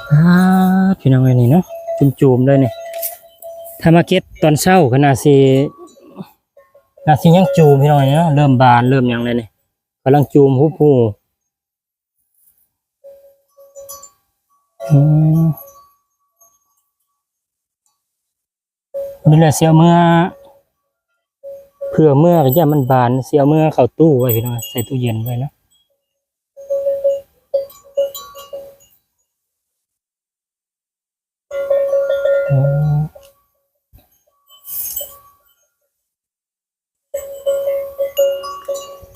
ປາດ ພີ່ນ້ອງເອີຍ ນີ້ເນາະ ຈູມໆເລີຍນີ້. ຖ້າມາເກັບຕອນເຊົ້າກໍໜ້າຊິ ໜ້າຊິຍັງຈູມ ພີ່ນ້ອງເອີຍເນາະ, ເລີ່ມບານເລີ່ມຫຍັງແລ້ວນີ້ ກຳລັງຈູມ ຫູບຫູ. ອືມ ນີ້ແຫຼະ ຊິເອົາເມືອ ເພື່ອເມືອກໍຢ້ານມັນບານ ຊິເອົາເມືອເຂົ້າຕູ້ໄວ້ ພີ່ນ້ອງ, ໃສ່ຕູ້ເຢັນໄວ້ເນາະ. ອືມ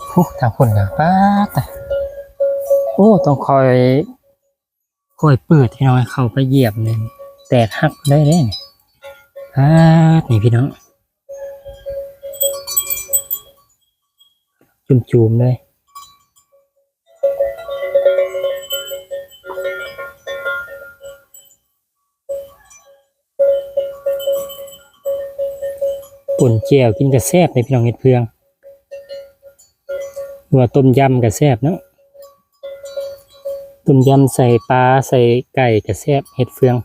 ໂອ້ ທາງພຸ້ນກໍ ປາດ ໂອ້ ຕ້ອງຄ່ອຍ ຄ່ອຍເປີດ ພີ່ນ້ອງ, ເຂົ້າໄປຢຽບນີ້ແຕກຫັກໄດ້ເດ້. ປາດ ນີ້ພີ່ນ້ອງ ຈູມໆເລີຍ. ປົ່ນແຈ່ວກິນກໍແຊບເດ້ ພີ່ນ້ອງ, ເຫັດເຟືອງ ຫຼືວ່າຕົ້ມຢຳກໍແຊບເນາະ, ຕົ້ມຢຳໃສ່ປາໃສ່ໄກ່ກໍແຊບ ເຫັດເຟືອງ.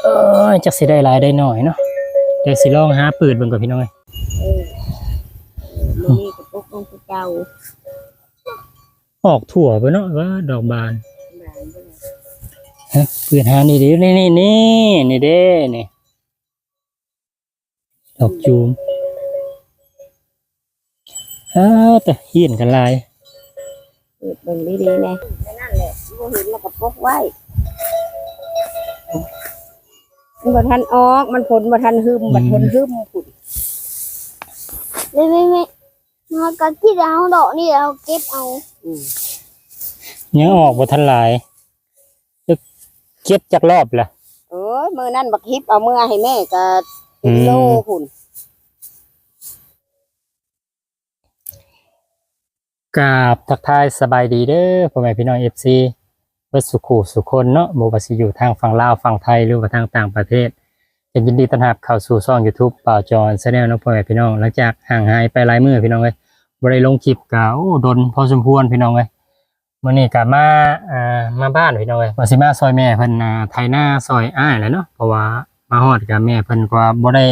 ເອີຍ ຈັກຊິໄດ້ຫຼາຍໄດ້ໜ້ອຍເນາະ, ດຽວຊິລອງຫາປືດເບິ່ງກ່ອນ ພີ່ນ້ອງເອີຍ. ເອີ ນີ້ກໍຕົກລົງຄືເກົ່າ. ອອກທົ່ວໄປເນາະ ວ່າດອກບານ. ບານບໍ່ໄດ້ ຮະ ປືດຫານີ້ເດ້ ນີ້ ນີ້ ນີ້ ນີ້ເດ້ ນີ້ ດອກຈູມ. ເອີ ແຕ່ຮຽນກັນຫຼາຍ. ເປີດເບິ່ງດີໆແດ່. ນັ້ນແຫຼະ ບໍ່ເຫັນແລ້ວກໍປົກໄວ້. ມັນບໍ່ທັນອອກ, ມັນຝົນບໍ່ທັນຮຶມ, ອືມ ບັດຝົນຮຶມພຸ້ນ. ແມ່ ແມ່ ແມ່ ເຮົາກໍຄິດວ່າເຮົາເດາະນີ້ແລ້ວເຮົາເກັບເອົາ. ອືມ ຍັງອອກບໍ່ທັນຫຼາຍ. ເກັບຈັກລອບລະ? ໂອ້ຍ ມື້ນັ້ນບັກຮິບເອົາເມືອໃຫ້ແມ່ກໍເປັນ ອືມ ໂລພຸ້ນ. ກາບທັກທາຍສະບາຍດີເດີ ພໍ່ແມ່ພີ່ນ້ອງ ເອັຟຊີ ເບິດສູ່ຄູ່ສູ່ຄົນເນາະ, ບໍ່ວ່າຊິຢູ່ທາງຝັ່ງລາວ, ຝັ່ງໄທ ຫຼືວ່າທາງຕ່າງປະເທດ, ກໍຍິນດີຕ້ອນຮັບເຂົ້າສູ່ຊ່ອງຢູທູບ ບ່າວຈອນ Channel ເນາະ ພໍ່ແມ່ພີ່ນ້ອງ. ຫຼັງຈາກຫ່າງຫາຍໄປຫຼາຍມື້ ພີ່ນ້ອງເອີຍ, ບໍ່ໄດ້ລົງຄລິບກໍ ໂອ້ ດົນພໍສົມຄວນ ພີ່ນ້ອງເອີຍ. ມື້ນີ້ກໍມາ ອ່າ ມາບ້ານ ພີ່ນ້ອງເອີຍ, ວ່າຊິມາຊ່ອຍແມ່ເພິ່ນ ອ່າ ໄຖນາຊ່ອຍອ້າຍແຫຼະເນາະ, ເພາະວ່າມາຮອດກໍແມ່ເພິ່ນກໍບໍ່ໄດ້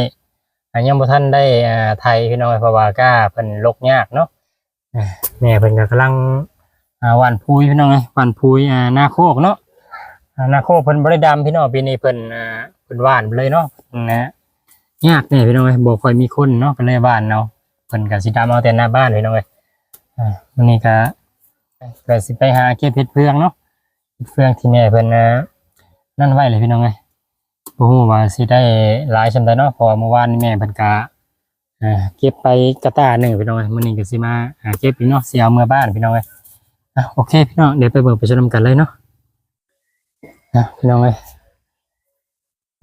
ອ່າ ຍັງບໍ່ທັນໄດ້ ອ່າ ໄຖ ພີ່ນ້ອງເອີຍ, ເພາະວ່າກ້າເພິ່ນລົກຍາກເນາະ. ອ່າ ແມ່ເພິ່ນກໍກຳລັງ ອ່າ ຫວ່ານພຸຍ ພີ່ນ້ອງເອີຍ, ຫວ່ານພຸຍ ອ່າ ນາໂຄກເນາະ. ອ່າ ນາໂຄກເພິ່ນບໍ່ໄດ້ດຳ ພີ່ນ້ອງ, ປີນີ້ເພິ່ນ ອ່າ ເພິ່ນຫວ່ານໄປເລີຍເນາະ, ນະ ຍາກແດ່ ພີ່ນ້ອງເອີຍ, ບໍ່ຄ່ອຍມີຄົນເນາະ, ກໍເລີຍຫວ່ານເອົາ. ເພິ່ນກໍຊິດຳເອົາແຕ່ໜ້າບ້ານ ພີ່ນ້ອງເອີຍ. ອ່າ ມື້ນີ້ກໍ ກໍຊິໄປຫາເກັບເຫັດເຟືອງເນາະ, ເຫັດເຟືອງທີ່ແມ່ເພິ່ນ ອ່າ ນັ້ນໄວ້ແຫຼະ ພີ່ນ້ອງເອີຍ. ບໍ່ຮູ້ວ່າຊິໄດ້ຫຼາຍສ່ຳໃດເນາະ, ເພາະວ່າມື້ວານນີ້ແມ່ເພິ່ນກະ ອ່າ ເກັບໄປກະຕ່າໜຶ່ງ ພີ່ນ້ອງເອີຍ. ມື້ນີ້ກໍຊິມາຫາເກັບອີກເນາະ, ຊິເອົາເມືອບ້ານ ພີ່ນ້ອງເອີຍ. ອ່ະ ໂອເຄ ພີ່ນ້ອງ, ດຽວໄປເບິ່ງໄປຊົມນຳກັນເລີຍເນາະ. ອ່ະ ພີ່ນ້ອງເອີຍ,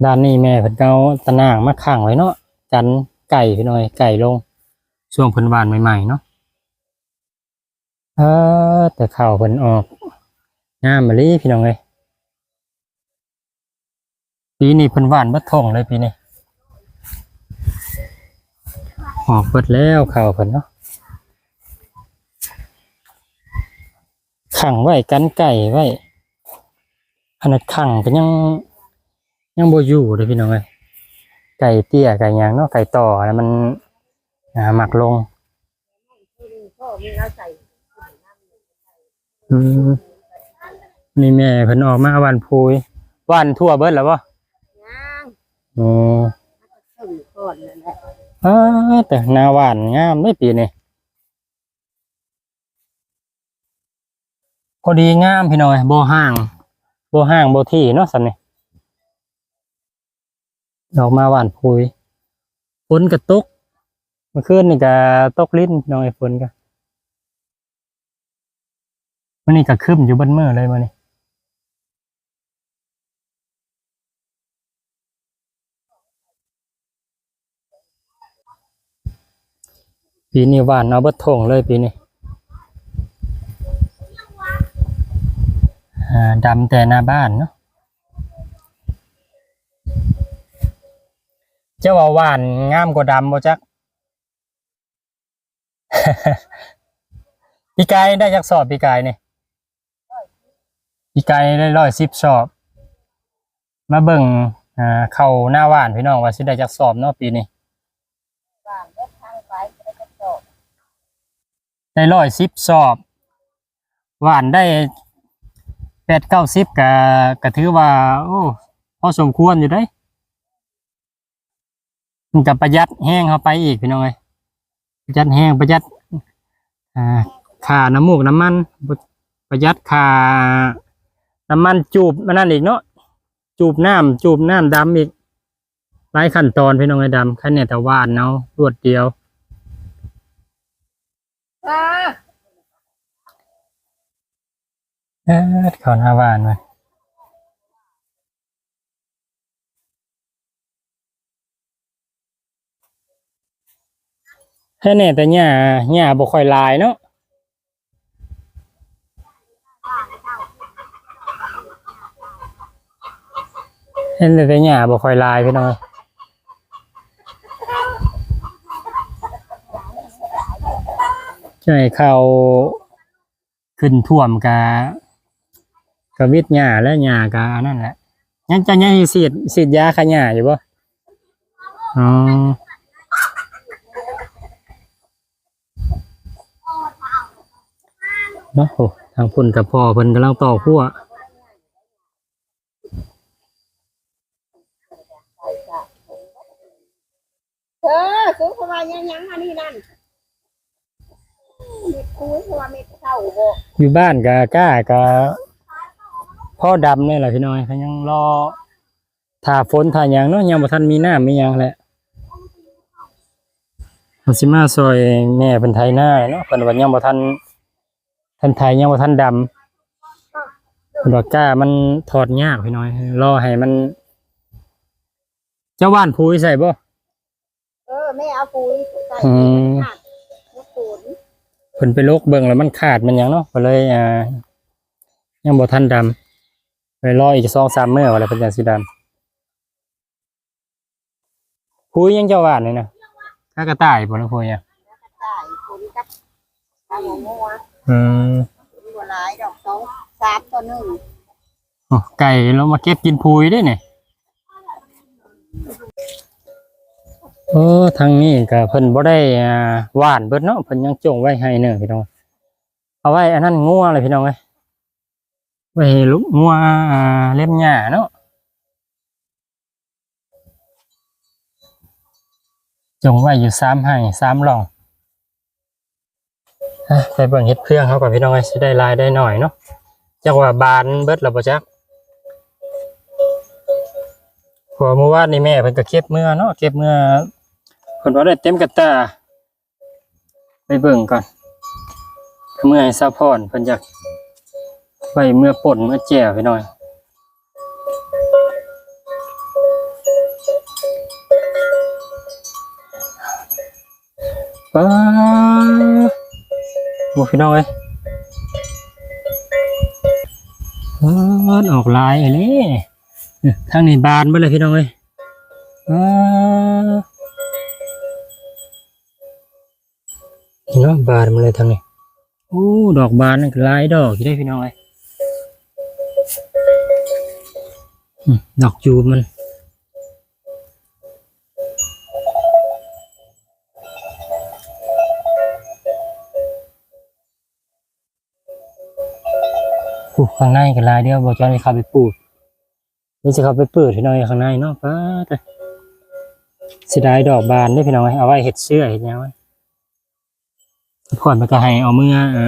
ດ້ານນີ້ແມ່ເພິ່ນກໍເອົາຕາໜ່າງມາຂັງໄວ້ເນາະ, ກັນໄກ່ ພີ່ນ້ອງເອີຍ, ໄກ່ລົງ. ຊ່ວງເພິ່ນຫວ່ານໃໝ່ໆເນາະ. ເອີ ແຕ່ເຂົ້າເພິ່ນອອກງາມອີ່ຫຼີ ພີ່ນ້ອງເອີຍ. ປີນີ້ເພິ່ນຫວ່ານເບິດທົ່ງເລີຍປີນີ້, ອອກເບິດແລ້ວເຂົ້າເພິ່ນເນາະ. ຂັງໄວ້ ກັນໄກ່ໄວ້, ຂະໜາດຂັງກໍຍັງ ຍັງບໍ່ຢູ່ເດ້ ພີ່ນ້ອງເອີຍ. ໄກ່ເຕ້ຍໄກ່ຫຍັງເນາະ, ໄກ່ຕໍ່ນະ ມັນ ອ່າ ມັກລົງ. ອືມ ນີ້ແມ່ເພິ່ນອອກມາຫວ່ານພຸຍ. ຫວ່ານທົ່ວເບິດແລ້ວບໍ່? ຍັງ. ອໍ ມາແຕ່ເຄິ່ງກ່ອນນັ້ນແຫຼະ. ອ້າ ແຕ່ນາຫວ່ານງາມເດ້ປີນີ້. ພໍດີງາມ ພີ່ນ້ອງເອີຍ, ບໍ່ຮ່າງ ບໍ່ຮ່າງບໍ່ຖີ່ເນາະ ສ່ຳນີ້. ອອກມາຫວ່ານພຸຍ, ຝົນກໍຕົກ, ເມື່ອຄືນນີ້ກໍຕົກລິນ ພີ່ນ້ອງເອີຍ, ຝົນກໍ ມື້ນີ້ກໍຄຶ້ມຢູ່ເບິດມື້ເລີຍມື້ນີ້. ປີນີ້ຫວ່ານເອົາເບິດທົ່ງເລີຍປີນີ້. ອ່າ ດຳແຕ່ໜ້າບ້ານເນາະ. ເຈົ້າວ່າຫວ່ານງາມກວ່າດຳບໍ່ຈັກ? ປີກາຍໄດ້ຈັກສອບ ປີກາຍນີ້? ປີກາຍໄດ້ຮ້ອຍສິບສອບ. ມາເບິ່ງ ອ່າ ເຂົ້ານາຫວ່ານ ພີ່ນ້ອງ ວ່າຊິໄດ້ຈັກສອບເນາະປີນີ້. ຫວ່ານເບິດທາງໄປ ໄດ້ຈັກສອບ? ໄດ້ຮ້ອຍສິບສອບ ຫວ່ານໄດ້ແປດເກົ້າສິບ ກະ ກະຖືວ່າ ໂອ້ ພໍສົມຄວນຢູ່ເດ້. ມັນກະປະຢັດແຮງເຮົາໄປອີກ ພີ່ນ້ອງເອີຍ, ປະຢັດແຮງ ປະຢັດ ອ່າ ຄ່ານ້ຳມູກນ້ຳມັນ, ປະຢັດຄ່ານ້ຳມັນຈູບອັນນັ້ນອີກເນາະ, ຈູບນ້ຳ ຈູບນ້ຳດຳອີກ. ຫຼາຍຂັ້ນຕອນ ພີ່ນ້ອງເອີຍ, ດຳ ຄັນແນ່ແຕ່ຫວ່ານເອົາລວດດຽວ. ເອີ ເຂົ້ານາຫວ່ານເວີ້ຍ. ແທ້ແນ່ແຕ່ຫຍ້າ ຫຍ້າບໍ່ຄ່ອຍຫຼາຍເນາະ, ແທ້ແນ່ແຕ່ຫຍ້າບໍ່ຄ່ອຍຫຼາຍ ພີ່ນ້ອງ. ຈະໃຫ້ເຂົ້າ ຂຶ້ນຖ້ວມກະ ກະຫວິດຫຍ້າແຫຼະ, ຫຍ້າກະອັນນັ້ນແຫຼະ. ຍັງ ເຈົ້າຍັງຊິສີດ ສີດຢາຂ້າຫຍ້າຢູ່ບໍ່? ອໍ ເນາະ. ໂອ້ ທາງພຸ້ນກະພໍ່ເພິ່ນກຳລັງຕອກຮົ້ວ. ເອີ ສູເຂົາວ່າຫຍັງໆ ອັນນີ້ນັ້ນ ເມັດຄູຍ ເຂົາວ່າເມັດເຂົ້າບໍ? ຢູ່ບ້ານກະກ້າກະພໍດຳນີ້ແຫຼະພີ່ນ້ອງ, ເຂົາຍັງລໍຖ້າຝົນຖ້າຫຍັງເນາະ, ຍັງບໍ່ທັນມີນ້ຳມີຫຍັງແຫຼະ. ເຮົາຊິມາຊ່ອຍແມ່ເພິ່ນໄຖນາເນາະ, ເພິ່ນວ່າຍັງບໍ່ທັນ ທັນໄຖ ຍັງບໍ່ທັນດຳ. ເພິ່ນວ່າກ້າມັນຖອດຍາກພີ່ນ້ອງ, ລໍໃຫ້ມັນ ເຈົ້າຫວ່ານປຸ໋ຍໃສ່ບໍ່? ເອີ ແມ່ເອົາປຸ໋ຍໃສ່ ອືມ ມັນຂາດ ມັນສູນ. ເພິ່ນໄປລົກເບິ່ງແລ້ວມັນຂາດມັນຫຍັງເນາະ, ກໍເລີຍ ອ່າ ຍັງບໍ່ທັນດຳ. ໄປລໍອີກສອງສາມມື້ ວ່າແລ້ວເພິ່ນຈັ່ງຊິດຳ. ປຸ໋ຍຫຍັງເຈົ້າຫວ່ານນີ້ນະ? ຫາກະຕ່າຍບໍ່ ຫຼືປຸ໋ຍຫຍັງ? ຫາກະຕ່າຍ ປຸ໋ຍກັບ ກັບຫົວງົວ. ອືມ ບໍ່ຫຼາຍດອກ ສອງສາມຕໍ່ໜຶ່ງ. ໂອ້ ໄກ່ລົງມາເກັບກິນປຸ໋ຍເດ້ນີ້. ໂອ້ ທາງນີ້ກະເພິ່ນບໍ່ໄດ້ ອ່າ ຫວ່ານເບິດເນາະ, ເພິ່ນຍັງຈົ່ງໄວ້ໄຮ່ໜຶ່ງ ພີ່ນ້ອງ. ເອົາໄວ້ອັນນັ້ນງົວແຫຼະ ພີ່ນ້ອງເອີຍ, ໄວ້ໃຫ້ລູກງົວ ອ່າ ເລັມຫຍ້າເນາະ. ຈົ່ງໄວ້ຢູ່ສາມໄຮ່ສາມຮ່ອງ. ອະ ໄປເບິ່ງເຫັດເຟືອງເຮົາກ່ອນ ພີ່ນ້ອງເອີຍ, ຊິໄດ້ຫຼາຍໄດ້ໜ້ອຍເນາະ. ຈັກວ່າບານເບິດແລ້ວບໍ່ຈັກ, ເພາະວ່າມື້ວານນີ້ແມ່ເພິ່ນກໍເກັບເມືອເນາະ, ເກັບເມືອ ເພິ່ນວ່າໄດ້ເຕັມກະຕ່າ. ໄປເບິ່ງກ່ອນ, ເມືອໃຫ້ສາວພອນ ເພິ່ນຢາກໄວ້ເມືອປົ່ນເມືອແຈ່ວ ພີ່ນ້ອງ. ປາດ ໂອ້ ພີ່ນ້ອງເອີຍ, ປາດ ອອກຫຼາຍອີ່ຫຼີ. ທາງນີ້ບານເບິດເລີຍ ພີ່ນ້ອງເອີຍ. ປາດ ນີ້ເນາະ ບານມາເລີຍທາງນີ້. ໂອ້ ດອກບານນັ້ນກໍຫຼາຍດອກຢູ່ເດ້ ພີ່ນ້ອງເອີຍ. ອືມ ດອກຈູມມັນ. ໂອ້ ຂ້າງໃນກໍຫຼາຍ, ດຽວບໍ່ຈອນຊິເຂົ້າໄປປູກ. ດຽວຊິເຂົ້າໄປເປີດໃຫ້ໜ້ອຍຂ້າງໃນເນາະ. ປາດ ເສຍດາຍດອກບານເດ້ ພີ່ນ້ອງເອີຍ, ເອົາໄວ້ເຮັດເຊື້ອເຮັດຫຍັງ. ກ່ອນມັນກໍໃຫ້ເອົາເມືອ ເອີ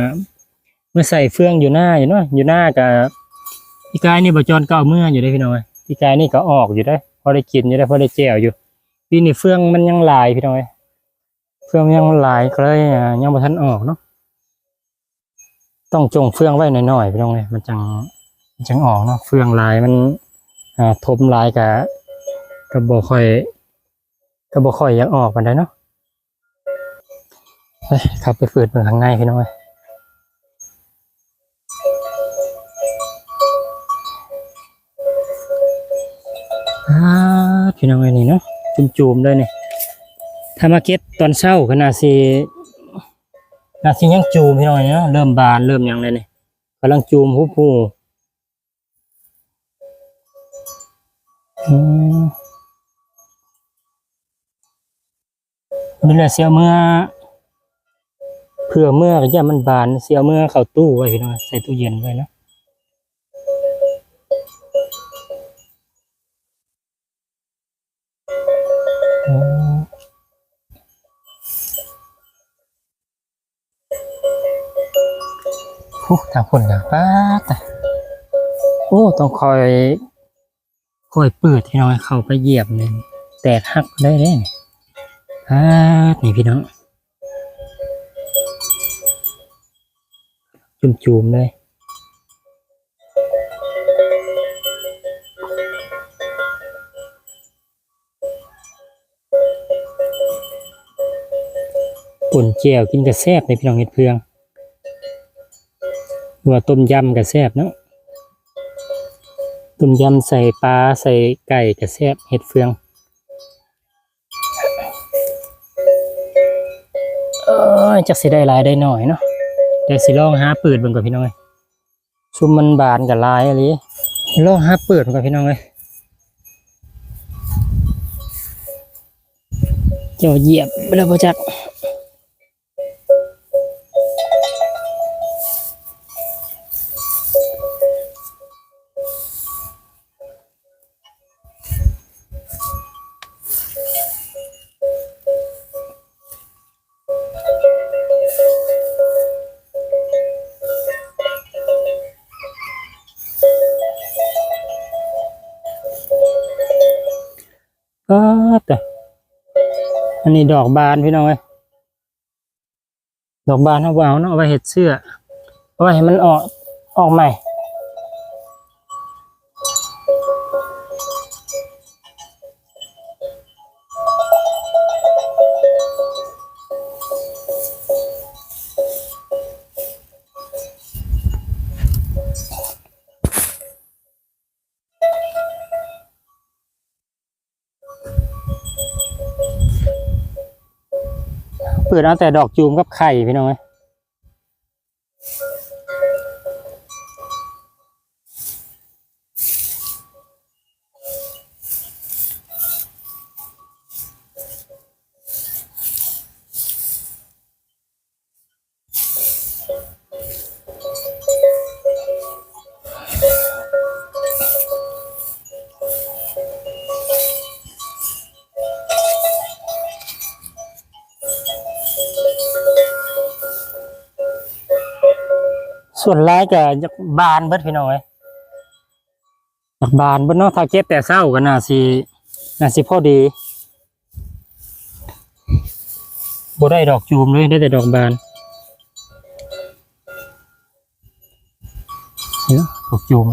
ເມືອໃສ່ເຟືອງຢູ່ນາຢູ່ເນາະ, ຢູ່ນາກໍ ປີກາຍນີ້ບໍ່ຈອນກໍເອົາເມືອຢູ່ເດ້ ພີ່ນ້ອງເອີຍ. ປີກາຍນີ້ກໍອອກຢູ່ເດ້, ພໍໄດ້ກິນຢູ່ເດ້, ພໍໄດ້ແຈ່ວຢູ່. ປີນີ້ເຟືອງມັນຍັງຫຼາຍ ພີ່ນ້ອງເອີຍ, ເຟືອງມັນຍັງຫຼາຍ ກໍເລີຍ ອ່າ ຍັງບໍ່ທັນອອກເນາະ. ຕ້ອງຈົ່ງເຟືອງໄວ້ໜ້ອຍໆ ພີ່ນ້ອງເອີຍ, ມັນຈັ່ງ ມັນຈັ່ງອອກເນາະ. ເຟືອງຫຼາຍມັນ ອ່າ ຖົມຫຼາຍກະ ກະບໍ່ຄ່ອຍ ກະບໍ່ຄ່ອຍຢາກອອກປານໃດເນາະ. ເອີຍ ເຂົ້າໄປເປີດເບິ່ງຂ້າງໃນ ພີ່ນ້ອງເອີຍ. ອາ ພີ່ນ້ອງເອີຍ ນີ້ເນາະ ຈູມໆ ເລີຍນີ້. ຖ້າມາເກັບຕອນເຊົ້າ ຂະໜາດຊິ ໜ້າຊິຍັງຈູມພີ່ນ້ອງເນາະ ເລີ່ມບານເລີ່ມຫຍັງແລ້ວນີ້ ກຳລັງຈູມຫູບຫູ. ອືມ ນີ້ແຫຼະ ຊິເອົາເມືອ ເພື່ອເມືອກໍຢ້ານມັນບານ ຊິເອົາເມືອເຂົ້າຕູ້ໄວ້ພີ່ນ້ອງ ໃສ່ຕູ້ເຢັນໄວ້ເນາະ. ອືມ ໂອ້ ທາງພຸ້ນກໍ ປາດ ໂອ້ ຕ້ອງຄ່ອຍ ຄ່ອຍເປີດພີ່ນ້ອງ ເຂົ້າໄປຢຽບນີ້ແຕກຫັກໄດ້ເດ້. ປາດ ນີ້ພີ່ນ້ອງ ຈູມໆເລີຍ. ປົ່ນແຈ່ວກິນກໍແຊບເດ້ພີ່ນ້ອງ ເຫັດເຟືອງ ຫຼືວ່າຕົ້ມຢຳກໍແຊບເນາະ ຕົ້ມຢຳໃສ່ປາໃສ່ໄກ່ກໍແຊບ ເຫັດເຟືອງ. ເອີຍ ຈັກຊິໄດ້ຫຼາຍໄດ້ໜ້ອຍເນາະ ດຽວຊິລອງຫາເປີດເບິ່ງກ່ອນພີ່ນ້ອງເອີຍ. ຊຸມມັນບານກໍຫຼາຍອີ່ຫຼີ ລອງຫາເປີດເບິ່ງກ່ອນພີ່ນ້ອງເອີຍ. ເຈົ້າຢຽບໄປແລ້ວບໍ່ຈັກ. ປາດ ອັນນີ້ດອກບານພີ່ນ້ອງເອີຍ. ດອກບານເຮົາບໍ່ເອົາເນາະ ເອົາໄວ້ເຮັດເຊື້ອ ເອົາໄວ້ໃຫ້ມັນອອກ ອອກໃໝ່. ເປີດເອົາແຕ່ດອກຈູມກັບໄຂ່ພີ່ນ້ອງເອີຍ. ສ່ວນຫຼາຍກໍຢາກບານເບິດພີ່ນ້ອງເອີຍ. ດອກບານເບິດເນາະ ຖ້າເກັບແຕ່ເຊົ້າກໍໜ້າຊິ ໜ້າຊິພໍດີ ບໍ່ໄດ້ດອກຈູມເລີຍ ໄດ້ແຕ່ດອກບານ ເຫັນບໍ່ ດອກຈູມ.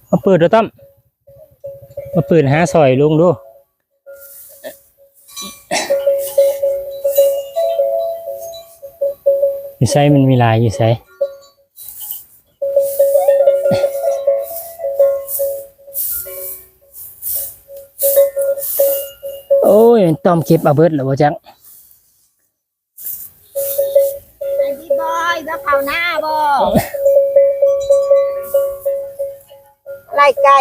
ມາເປີດດູຕັ້ມ ມາເປີດຫາຊ່ອຍລຸງດູ. ຢູ່ໃສ ມັນມີຫຼາຍຢູ່ໃສ? ໂອ້ຍ ມັນຕ້ອມເກັບເອົາເບິດແລ້ວບໍ່ຈັກ. ໄອ້ບີບອຍ ຈະເຂົ້ານາບໍ່? ໄລ່ໄກ່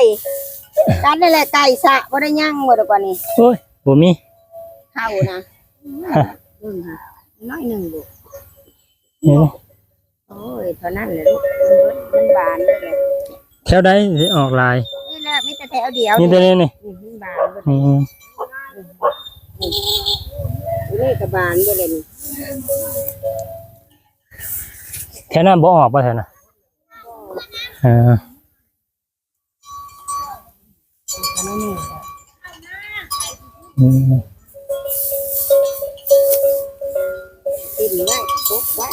ກັນນັ້ນແຫຼະ ໄກ່ສະບໍ່ໄດ້ຍັງບໍ່ດອກວ່ານີ້. ໂອ້ຍ ບໍ່ມີເຂົ້ານະ. ອືມ ໜ້ອຍໜຶ່ງລູກ. ໂອ້ຍ ເທົ່ານັ້ນແຫຼະລູກ ມັນບານເບິດແລ້ວ. ແຖວໃດຊິອອກຫຼາຍ? ນີ້ແຫຼະ ມີແຕ່ແຖວດຽວ ມີແຕ່ນີ້ນີ້ ອືມ ມັນບານເບິດ. ອືມ ນີ້ກໍບານເບິດແລ້ວນີ້. ແຖ ຖວນັ້ນບໍ່ອອກບໍ່ ແຖວນັ້ນ? ເອີ ອືມ ຖິ້ມໄວ້ ປົກໄວ້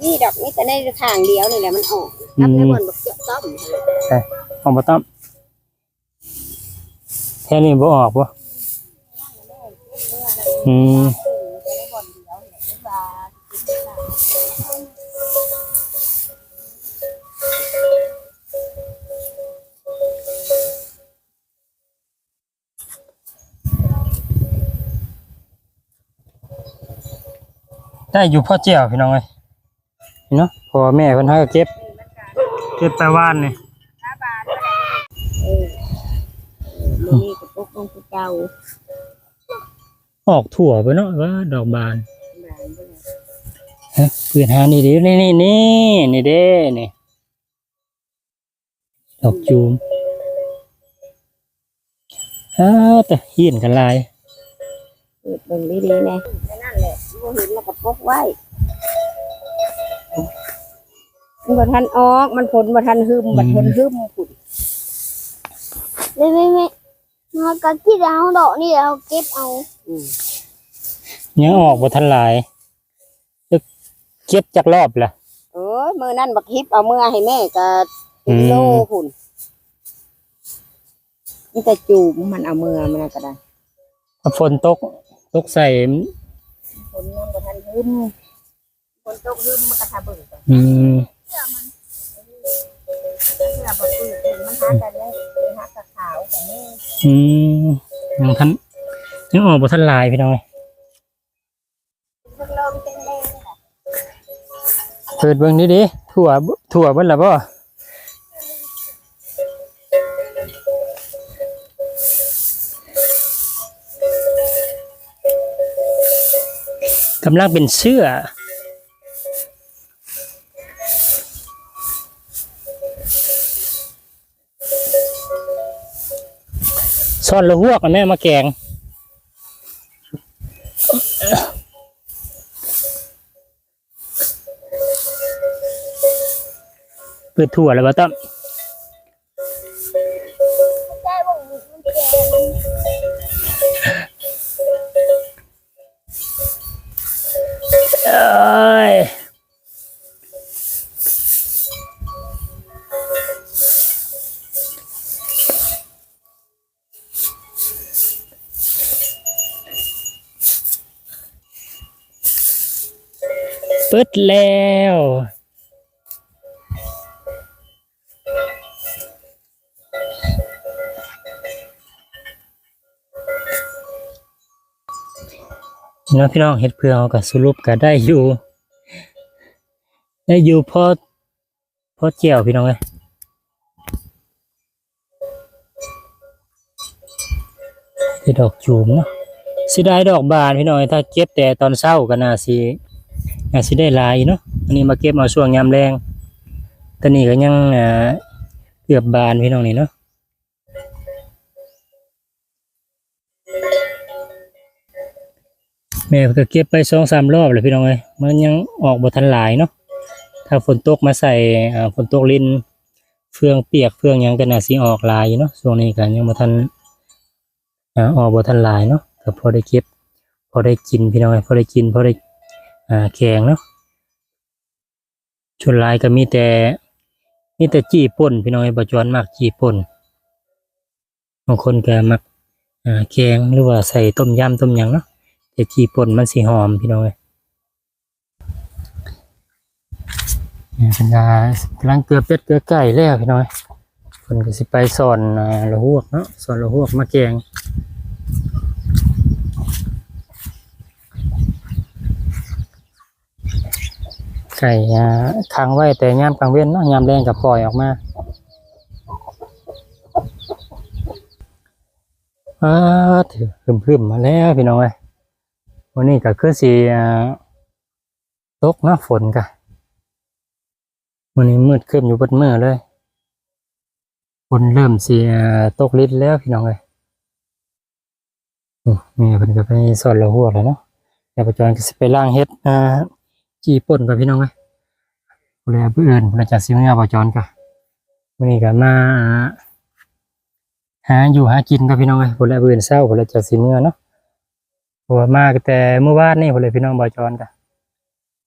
ນີ້ດອກ ມີແຕ່ໃນທາງດຽວນີ້ແຫຼະມັນອອກ ອືມ ກັບໃນບ່ອນບັກເຈາະຕ້ອມ ເອີ ຂອງບໍ່ຕ້ອມ. ແຖວນີ້ບໍ່ອອກບໍ່? ອືມ ໄດ້ຢູ່ພໍແຈ່ວ ພີ່ນ້ອງເອີຍ. ເນາະ ພໍ່ແມ່ເພິ່ນຫາກໍເກັບ ເກັບແຕ່ວານນີ້ ເອີ ມື້ນີ້ກໍປົກລົງຄືເກົ່າ ອອກທົ່ວໄປເນາະ ວ່າດອກບານ ບານເບິ່ງ ຮະ ປືນຫານີ້ເດ້ ນີ້ ນີ້ ນີ້ ນີ້ເດ້ ນີ້ ດອກຈູມ ອ້າ ແຕ່ຮຽນກັນຫຼາຍ ເປີດເບິ່ງດີໆແດ່ ນັ້ນແຫຼະ ບໍ່ເຫັນແລ້ວກໍປົກໄວ້ ມັນບໍ່ທັນອອກ ມັນຝົນບໍ່ທັນຮຶມ ອືມ ບັດຝົນຮຶມພຸ້ນ ແມ່ໆໆ ເຮົາກໍຄິດເອົາດອກນີ້ແຫຼະ ເຮົາເກັບເອົາ ອືມ ຍັງອອກບໍ່ທັນຫຼາຍ. ເກັບຈັກລອບລະ? ໂອ້ຍ ມື້ນັ້ນບັກຮິບເອົາເມືອໃຫ້ແມ່ກະເປັນ ອືມ ໂລພຸ້ນ ມີແຕ່ຈູມ ມັນເອົາເມືອ ມັນນັ້ນກະໄດ້ ຝົນຕົກ ຕົກໃສ່ ຝົນຍັງບໍ່ທັນຮຶມ ຝົນຕົກຮຶມມັນກະທາເບິ່ງ ອືມ ເສື້ອມັນ ເສື້ອບໍ່ປືດ ມັນຫາກະຍັງ ຫາກະຂາວກະມີ ອືມ ຍັງທັນ ຍັງອອກບໍ່ທັນຫຼາຍ ພີ່ນ້ອງເອີຍ. ເປີດເບິ່ງດີໆ ທົ່ວ ທົ່ວເບິດລະບໍ່? ກຳລັງເປັນເຊື້ອ. ຊ້ອນລະຫວກແມ່ມາແກງ ເປີດທົ່ວແລ້ວບໍ່ຕ້ອມ? ເອີຍ ເປີດແລ້ວ. ເນາະ ພີ່ນ້ອງ ເຮັດເພື່ອເຮົາກໍສະຫຼຸບກໍໄດ້ຢູ່ ໄດ້ຢູ່ພໍ ພໍແຈ່ວ ພີ່ນ້ອງເອີຍ ເປັນດອກຈູມເນາະ ເສຍດາຍດອກບານ ພີ່ນ້ອງເອີຍ ຖ້າເກັບແຕ່ຕອນເຊົ້າກໍໜ້າຊິ ໜ້າຊິໄດ້ຫຼາຍຢູ່ເນາະ ອັນນີ້ມາເກັບເອົາຊ່ວງຍາມແລງ ຕອນນີ້ກໍຍັງ ອ່າ ເກືອບບານ ພີ່ນ້ອງ ນີ້ເນາະ. ແມ່ເພິ່ນກໍເກັບໄປສອງສາມລອບແລ້ວ ພີ່ນ້ອງເອີຍ ມັນຍັງອອກບໍ່ທັນຫຼາຍເນາະ ຖ້າຝົນຕົກມາໃສ່ ອ່າ ຝົນຕົກລິນ ເຟືອງປຽກເຟືອງຫຍັງກໍໜ້າຊິອອກຫຼາຍຢູ່ເນາະ ຊ່ວງນີ້ກໍຍັງບໍ່ທັນ ອ່າ ອອກບໍ່ທັນຫຼາຍເນາະ ກໍພໍໄດ້ເກັບ ພໍໄດ້ກິນ ພີ່ນ້ອງເອີຍ ພໍໄດ້ກິນ ພໍໄດ້ ອ່າ ແກງເນາະ. ສ່ວນຫຼາຍກໍມີແຕ່ ມີແຕ່ຈີ່ປົ່ນ ພີ່ນ້ອງເອີຍ ບ່າວຈອນມັກຈີ່ປົ່ນ ບາງຄົນກໍມັກ ອ່າ ແກງ ຫຼືວ່າໃສ່ຕົ້ມຢຳຕົ້ມຫຍັງເນາະ ແຕ່ຈີ່ປົ່ນມັນຊິຫອມ ພີ່ນ້ອງເອີຍ. ນີ້ເພິ່ນກໍກຳລັງເກືອເປັດເກືອໄກ່ແລ້ວ ພີ່ນ້ອງເອີຍ ເພິ່ນກໍຊິໄປຊ້ອນ ອ່າ ລະຫວກເນາະ ຊ້ອນລະຫວກມາແກງ. ໄກ່ ອ່າ ຂັງໄວ້ແຕ່ຍາມກາງເວັນເນາະ ຍາມແລງກໍປ່ອຍອອກມາ. ອ້າ ຮຶມໆ ມາແລ້ວ ພີ່ນ້ອງເອີຍ ມື້ນີ້ກໍຄືຊິ ອ່າ ຕົກເນາະ ຝົນກໍ ມື້ນີ້ມືດຄຶ້ມຢູ່ເບິດມື້ເລີຍ. ຝົນເລີ່ມຊິ ອ່າ ຕົກລິນແລ້ວ ພີ່ນ້ອງເອີຍ. ອືມ ແມ່ເພິ່ນກໍໄປຊ້ອນລະຫວກແລ້ວເນາະ ດຽວປ້າຈອນກໍຊິໄປລ້າງເຫັດ ອ່າ ແ ຈີ່ປົ່ນກ່ອນພີ່ນ້ອງເອີຍ. ພຸ້ນແຫຼະ ມື້ອື່ນພຸ້ນແຫຼະ ຈັ່ງຊິເມືອ ບ່າວຈອນກະ ມື້ນີ້ກະມາຫາຢູ່ຫາກິນກ່ອນພີ່ນ້ອງເອີຍ. ພຸ້ນແຫຼະ ມື້ອື່ນເຊົ້າພຸ້ນແຫຼະ ຈັ່ງຊິເມືອເນາະ. ເພາະວ່າມາຕັ້ງແຕ່ມື້ວານນີ້ພຸ້ນແຫຼະພີ່ນ້ອງ. ບ່າວຈອນກະ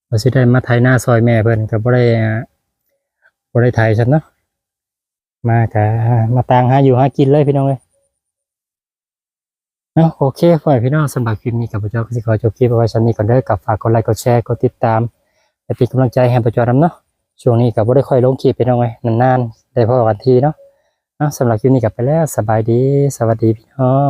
ວ່າຊິໄດ້ມາໄຖນາຊ່ອຍແມ່ເພິ່ນ ກະບໍ່ໄດ້ ບໍ່ໄດ້ໄຖຊ້ຳເນາະ. ມາກະມາຕາງຫາຢູ່ຫາກິນເລີຍພີ່ນ້ອງເອີຍ. ເອົາ ໂອເຄ ພໍ່ແມ່ພີ່ນ້ອງ ສຳລັບຄລິບນີ້ກະ ບ່າວຈອນກະຊິຂໍຈົບຄລິບເອົາໄວ້ຊ່ຳນີ້ກ່ອນເດີ. ກະຝາກກົດໄລ ກົດແຊ ກົດຕິດຕາມ ແລະ ເປັນກຳລັງໃຈໃຫ້ບ່າວຈອນນຳເນາະ. ຊ່ວງນີ້ກະບໍ່ໄດ້ຄ່ອຍລົງຄລິບພີ່ນ້ອງເອີຍ ນານໆໄດ້ພໍ້ກັນທີເນາະ. ເອົາ ສຳລັບຄລິບນີ້ກະໄປແລ້ວ ສະບາຍດີ ສະຫວັດດີພີ່ນ້ອງ.